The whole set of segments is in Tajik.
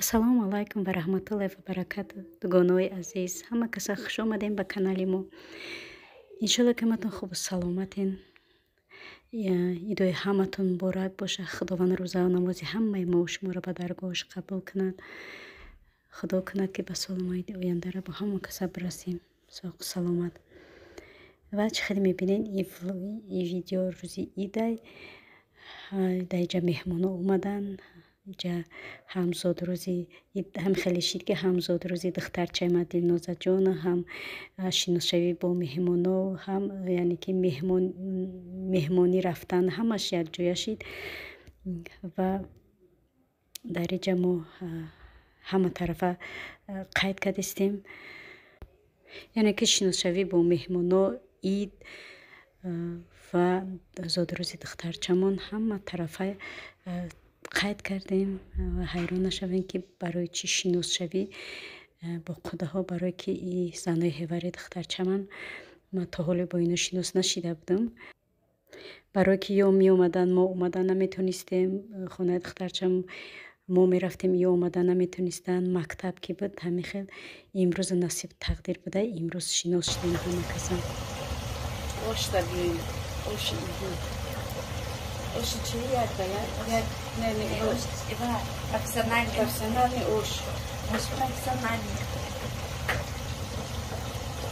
Ассалому алайкум ва раҳматуллоҳи ва баракату. Дугонаҳои азиз, ҳама каса хуш омадем ба канали мо. Иншолло ки ҳаматон хубу саломатен. Идои ҳаматон муборак боша. Худованд рӯзаву намози ҳамаи мо шуморо ба даргоҳаш қабул кунад. Худо кунад ки ба соломаи ояндара бо ҳама каса бирасем. Соғу саломат. Ва чӣ хеле мебинед, и видео рӯзи идай. Дар инҷа меҳмоно омаданд. Инҷа ҳам зодрӯзи ҳам хеле шид ки ҳам зодрӯзи духтарчаи ма Дилнозаҷона, ҳам шиносшавӣ бо меҳмоно, ҳам яъне ки меҳмонӣ рафтан, ҳамаш якҷоя шид. Ва дар инҷа мо ҳама тарафа қайд кардистем. Яъне ки шиносшавӣ бо меҳмоно, ид ва зодрӯзи духтарчамон ҳама тарафа қайд кардем ва ҳайрон нашавем ки барои чӣ шиносшавӣ бо қудаҳо, барое ки и занои ҳевари духтарчаман ман то ҳоле бо ино шинос нашида будам. Барое ки ё меомаданд, мо омада наметонистем, хонаи духтарчам мо мерафтем, ё омада наметонистанд, мактаб ки буд, ҳамин хел имрӯз насиб тақдир буда, имрӯз шинос шудем ҳама касам. Оши чи як ба як? Як не не ош. Профессиональный. Профессиональный ош. Ош профессиональный.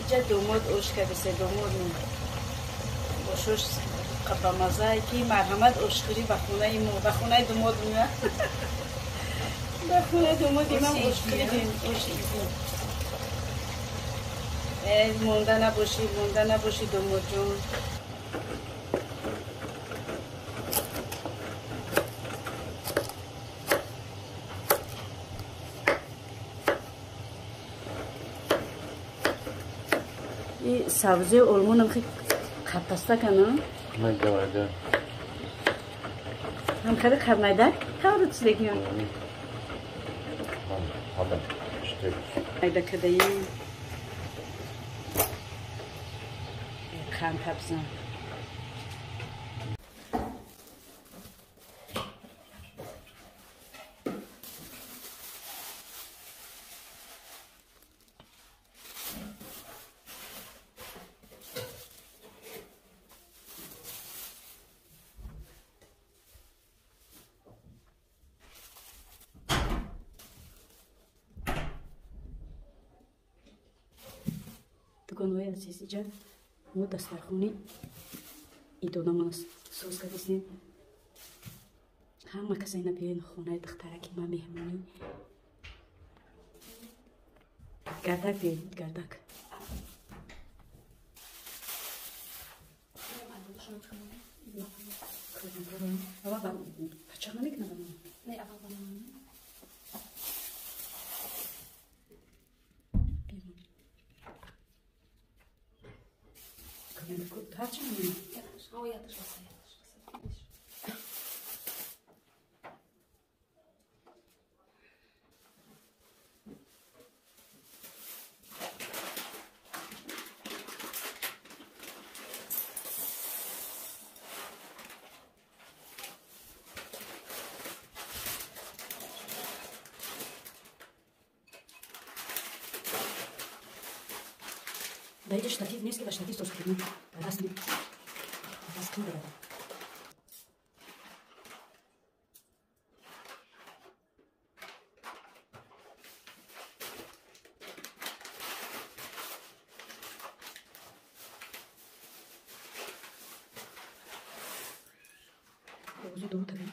Иҷа домод ош кардисе, домод мо. Ошош ба мазае ки марҳамат ошхӯрӣ ба хонаи мо, ба хонаи домод мо. Ба хонаи домоди ман ошхӯрӣ бим, оши иди. Монда набошӣ, монда набошӣ домодҷон. Сабзии олмонам хеле қапаста кана? Майда майда. Ҳам хеле қаб майда? Тавру чилекиён? Майда кадаи қанд табзан. Дугонаҳои азиз, иҷа мо дастархони идонамона соз кардистем. Ҳама каса ина биёен хонаи духтараки ма меҳмонӣ. Гардак биёед, гардак. Пачақ намекунад? Не, аввал банан. Даиҷа штатив нест ки ба штатив соз кардем. Даст даст кин дорад. Оғози ду таби.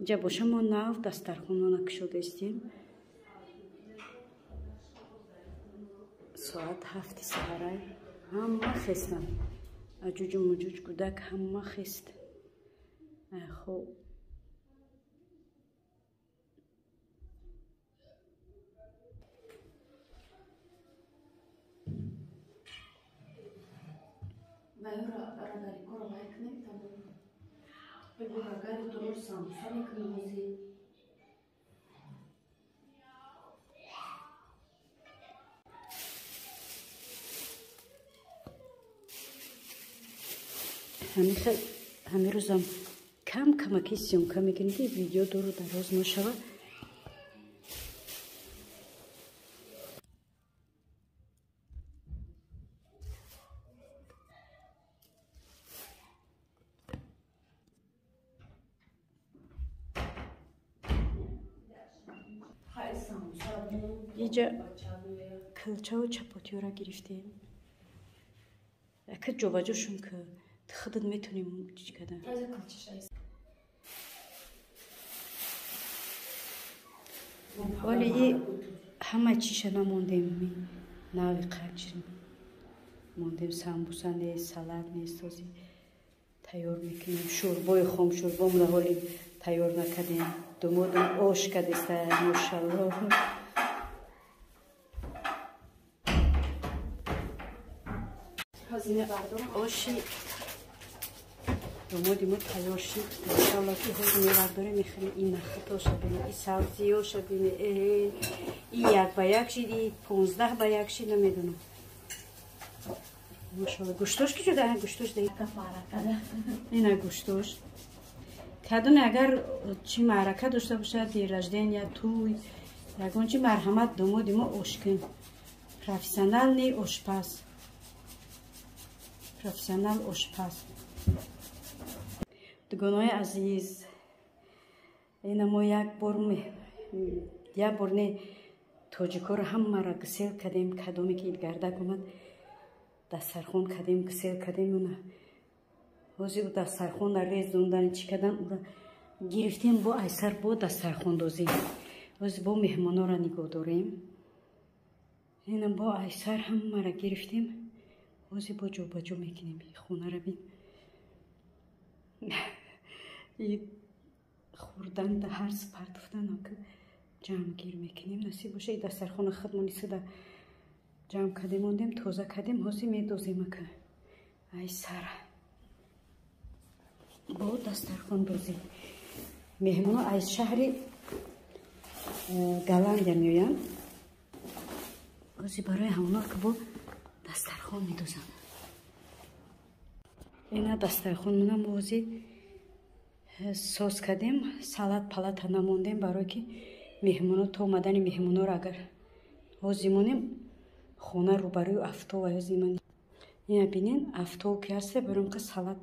Инҷа боша мо нав дастархонона кушодаистем. Соат 7 саҳарай. Ҳама хестанд. Аҷуҷу муҷуҷ гудак ҳама хист. Хоб. Ҳамин рӯзам кам камаки съёмка мекунем, ки видео дуру дароз нашава. Иҷа килчаву чапотиёра гирифтем. Ака ҷобаҷо шун ки худат метонем чӣ кардан. Ҳоли и ҳама чиша намондем, нави қач мондем, самбуса нест, салат нест, този тайёр мекунем. Шӯрбои хом шӯрбомро ҳоли тайёр накардем. Думодум ош кардеста, мошаллоҳ. Оши домоди мо тайёр шид. Иншалло ки ҳозир мевардорем, мехӯрем. Ин нахӯтоша бинем, и сабзиёша бинем, и 1 ба 1 шид, и 15 ба 1 шид, намедонам. Мошалло, гӯштош ки шуда? Гӯштош да ина гӯштош. Кадоне агар чи маърака дошта бошад, день рождения, туй, ягон чи, марҳамат, домоди мо ошкун. Профессиональный ошпаз. Профессионал ошпаз. Дугонаи азиз, ина мо як бор не тоҷикоро ҳамаро гусел кардем, кадоме ки идгардак омад, дастархон кардем, гусел кардем. Уна ҳозир дастархонро резондан, чӣ кардан, ура гирифтем, бо айсар бо дастархон дозем. Ҳозир бо меҳмонора нигоҳ дорем. Ина бо айсар ҳамаро гирифтем. Ҳозир бо ҷобаҷо мекунем. Хонаро бин. Хӯрдан да ҳарс партофтан ҷамъгир мекунем. Насиб боша, и дастархона худмон исода ҷамъ кардем, мондем, тоза кардем. Ҳозир медозем ака ай сара бо дастархон дозем. Меҳмоно аз шаҳри Голландия меоянд. Ҳозир барои ҳамоно ки бо дастархон медозам. Ина дастархонмона мо ҳозир соз кардем, салат палата намондем, барое ки меҳмоно то омадани меҳмоноро агар ҳозир монем, хона рӯбарӯи афтова. Ҳозир ман ина бинен, афтов ки ҳаста, барои ка салат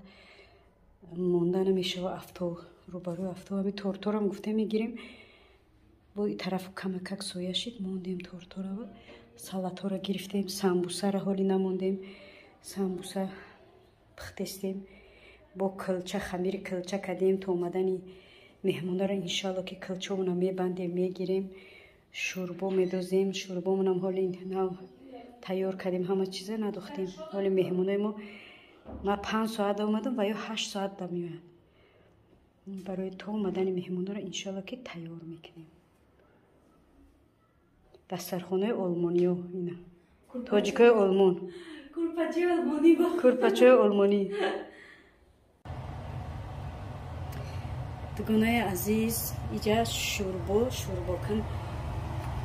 монда намешава, афтов рӯбарӯи афтов. Ҳами торторам гуфта мегирем, бо и тарафу камакак соя шид, мондем торторава, салатҳоро гирифтем, самбусаро ҳоли намондем, самбуса пухтестем, бо килча, хамири килча кардем. То омадани меҳмонро иншалло ки килчаона мебандем, мегирем, шӯрбо медозем. Шӯрбомонам ҳоли нав тайёр кардем, ҳама чиза надохтем. Ҳоли меҳмонои мо ма 5 соат омадам ва ё 8 соат да меоянд. Барои то омадани меҳмонро иншалло ки тайёр мекунем. Дастархонаи олмониё ина. Тоҷикои олмон. Курпачаи олмонӣ. Курпачаи олмонӣ. Дугонаи азиз, иҷа шӯрбо, шӯрбокун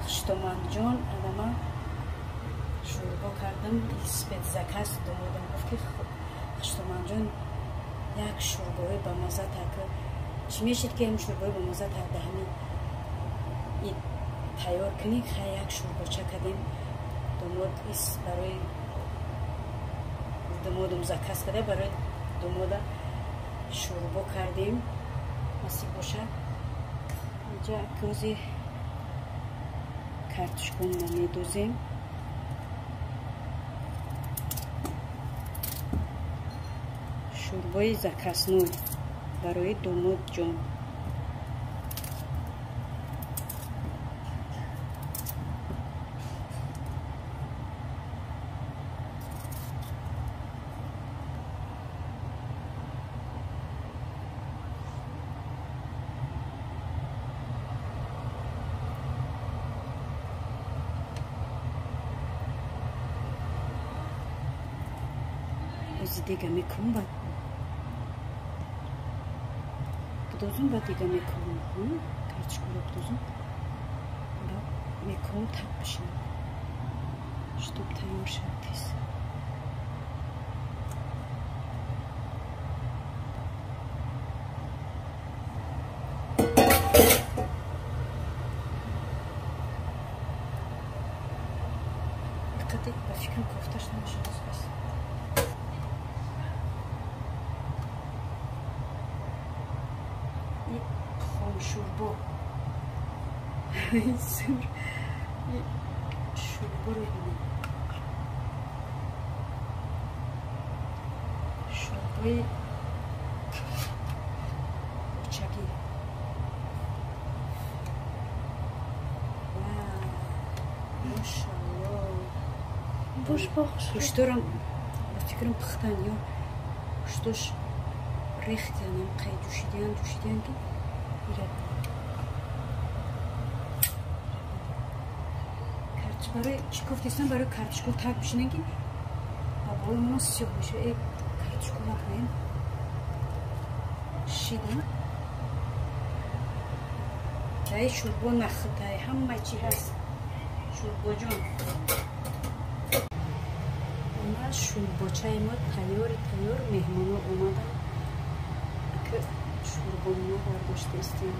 Хуштоманҷон адама шӯрбо кардам, спецзаказ домодам. Гуфт ки Хуштоманҷон як шӯрбои бамаза так. Чӣ мешид ки ҳам шӯрбои бамаза так да ҳамин тайёр кунӣ? Хай, як шӯрбоча кардем. Домод ис барои домодум заказ карда, барои домода шӯрбо кардем. Насиб боша, инҷа кози картошконро медозем. Шӯрбои заказной барои домодҷон. Дега мекунам, баъд будозум, баъд дега мекунам. Картошкаро будозум, баъд мекунам, так бишинам, чтоб тайёр шавад тез. Ба фикрам, кофташ намешавад бас. Хомшӯрбо, зур шӯрборо бинем. Шӯрбои очагӣ. Мошалло. Бош бохш. Гӯшторам, ба фикрам, пухтан ё гӯштош рехтиянам, қай ҷӯшидиян, ҷӯшидиян, ки барои чӣ кофтестам, барои картошка так бишинем, ки ба болои мона сиёҳ меша. Э, картошка накунем, шида. Дай шӯрбо нахӯтай, ҳама чӣ ҳаст, шӯрбоҷон. Ана шӯрбочаи мо тайёри тайёр. Меҳмоно омадан, ки шӯрбомо бардошта истем.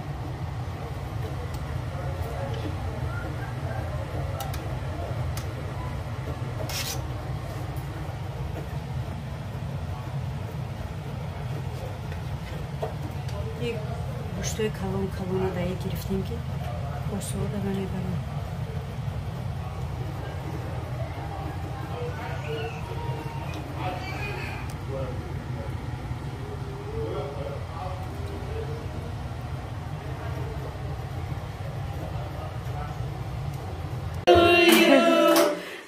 Гӯштои калон калона дае гирифтем, ки осода намебарам.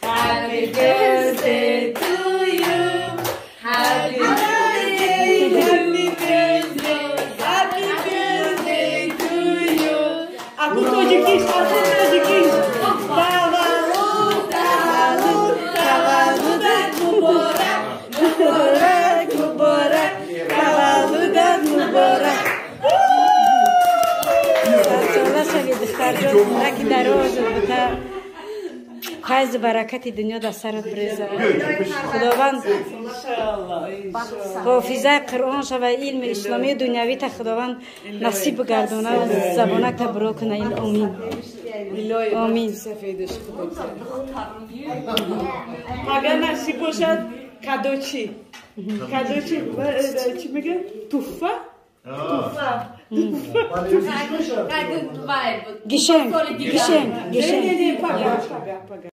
Happy birthday to you. Happy birthday, happy birthday, happy birthday to you. Аку тоҷикиш, аку тоҷикиш. Таваллуд, таваллуд, таваллудат муборак, муборак, муборак, таваллудат муборак. Садсола шави, духтарҷон, умраки дарозу бута, файзу баракати дунё дар сарат бреза. Худованд ҳофизаи Қуръон шава, илми исломию дунявита Худованд насиб бигардона, забонакта буро куна. Омин, омин. Агар насиб бошад, кадочи кадочи чӣ мегӯяд, туҳфа. Гишенг, гишенг, гишенг. Пага, пага.